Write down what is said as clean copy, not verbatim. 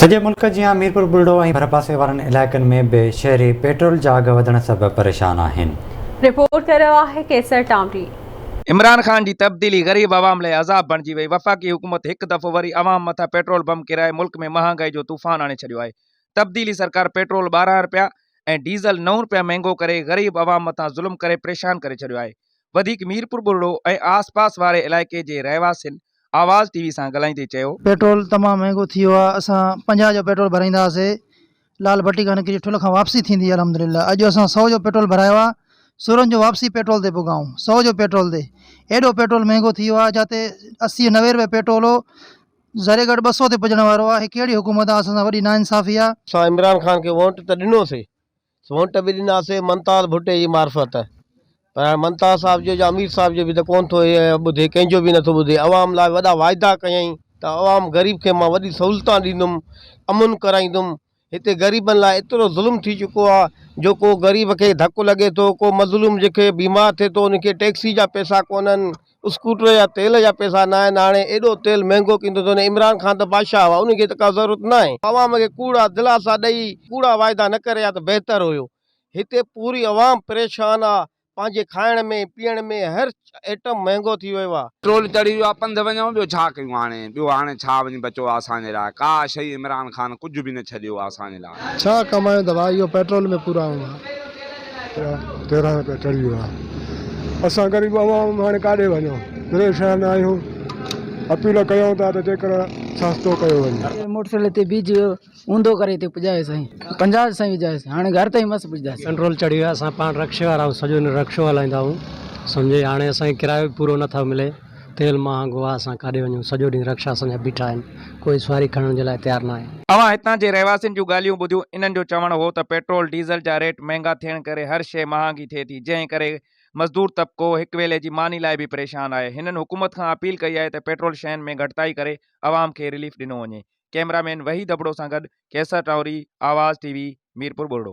سڄي ملڪ جيان ميرپور ٻرڙو ۽ ڀرپاسي وارن علائقن ۾ به شهري پيٽرول جا اگهه وڌڻ سبب پريشان آهن. رپورٽ ڪري رهيو آهي قيصر ٽامري. عمران خان جي تبديلي غريب عوام لاء عذاب بڻجي وئي، وفاقي حڪومت هڪ دفعو وري عوام مٿان پيٽرول بم ڪيرائي ملڪ ۾ مهانگائي جو طوفان آڻي ڇڏيو آهي، تبديلي سرڪار پيٽرول 12 رپيا ۽ ڊيزل نو رپيا مهنگو ڪري غريب عوام مٿان ظلم ڪري پريشان ڪري ڇڏيو آهي، وڌيڪ ميرپور ٻرڙو ۽ آس پاس واري علائقي جي رهواسين آواز ٽي وي سان ڳالهائيندي چيو. پيٽرول تمام مهنگو ٿي ويو آهي اسان 50 جو پيٽرول ڀرائيندا هئاسي لال ڀٽي کان نڪري ٺل کان واپسي ٿيندي هئي الحمدلله اڄ اسان سئو جو پيٽرول ڀرايو آهي سورن جو واپسي پيٽرول تي پڳا آهيون سئو جو پيٽرول تي ايڏو پيٽرول مهنگو ٿي ويو آهي جاتي 80 90 روپيه پيٽرول هو ذري گهٽ 200 تي پڄڻ وارو آهي هي ڪهڙي حڪومت آهي اسان سان وڏي ناانصافي آهي. اسان عمران خان کي ووٽ ته ڏنوسي ووٽ به ڏناسي ممتاز ڀٽي جي معرفت پر هاڻي ممتاز صاحب جو يا امير صاحب جو به ته ڪونه ٿو ٻڌي ڪنهن جو به نٿو ٻڌي عوام لاء وڏا واعدا ڪيائين ته عوام غريب کي مان وڏي سهولتان ڏيندم امن ڪرائيندم هتي غريبن لاء ايترو ظلم ٿي چڪو آهي جو ڪو غريب کي ڌڪ لڳي ٿو ڪو مظلوم جيڪي بيمار ٿئي ٿو ان کي ٽيڪسي جا پئسا ڪونهن اسڪوٽر جا تيل جا پئسا ناهن هاڻي ايڏو تيل مهنگو ڪيندو ٿو وڃي عمران خان ته بادشاهه هو ان کي ته ڪا ضرورت ناهي عوام کي ڪوڙا دلاسا ڏئي ڪوڙا واعدا نه ڪري ها ته بهتر هيو هتي پوري عوام پريشان آ پنهنجي کائڻ ۾ پيئڻ ۾ هر ائٽم مهنگو ٿي ويو آ. پيٽرول چڙهي ويو آ پنڌ وڃون ٻيو ڇا ڪيون هاڻي ٻيو هاڻي ڇا وڃي بچو آ اسان جي لاء ڪا شئي عمران خان ڪجهه به نه ڇڏيو آ اسان جي لاء. ڇا ڪمايون ته ڀاء اهو پيٽرول ۾ پورا هوندا. 13 رپيا چڙهي ويو آهي اسان غريب عوام هاڻي ڪاڏي وڃون پريشان آهيون اپيل ڪيون ٿا ته جيڪر سستو ڪيو وڃي. موٽر سائيڪل هتي بيهجي ويو اونڌو ڪري هتي پڄايو سائين 50 سائين وجهايس هاڻي گهر تائين مس پڄنداسين. پيٽرول چڙهي ويو آهي اسان پاڻ رڪشي وارا آهيون سڄو ڏينهن رڪشو هلائيندا آهيون سمجهي هاڻي اسان کي ڪرايو به پورو نٿو ملي تيل مهانگو آهي اسان ڪاڏي وڃون سڄو ڏينهن رڪشا اسان جا بيٺا آهن ڪوئي سواري کڻڻ جي لاء تيار ناهي. اوهان هتان جي رهواسين جون ڳالهيون ٻڌيون، انهن جو چوڻ هو ته پيٽرول ڊيزل جا ريٽ مهنگا ٿيڻ ڪري هر شيء مهانگي ٿئي ٿي، جنهن ڪري مزدور طبقو هڪ ويلي جي ماني لاء به پريشان آهي، هنن حڪومت کان اپيل ڪئي آهي ته پيٽرول شين ۾ گهٽتائي ڪري عوام کي رليف ڏنو وڃي. ڪئميرا مين وحيد ابڙو سان گڏ قيصر ٽانوري، آواز ٽي وي، ميرپور ٻرڙو.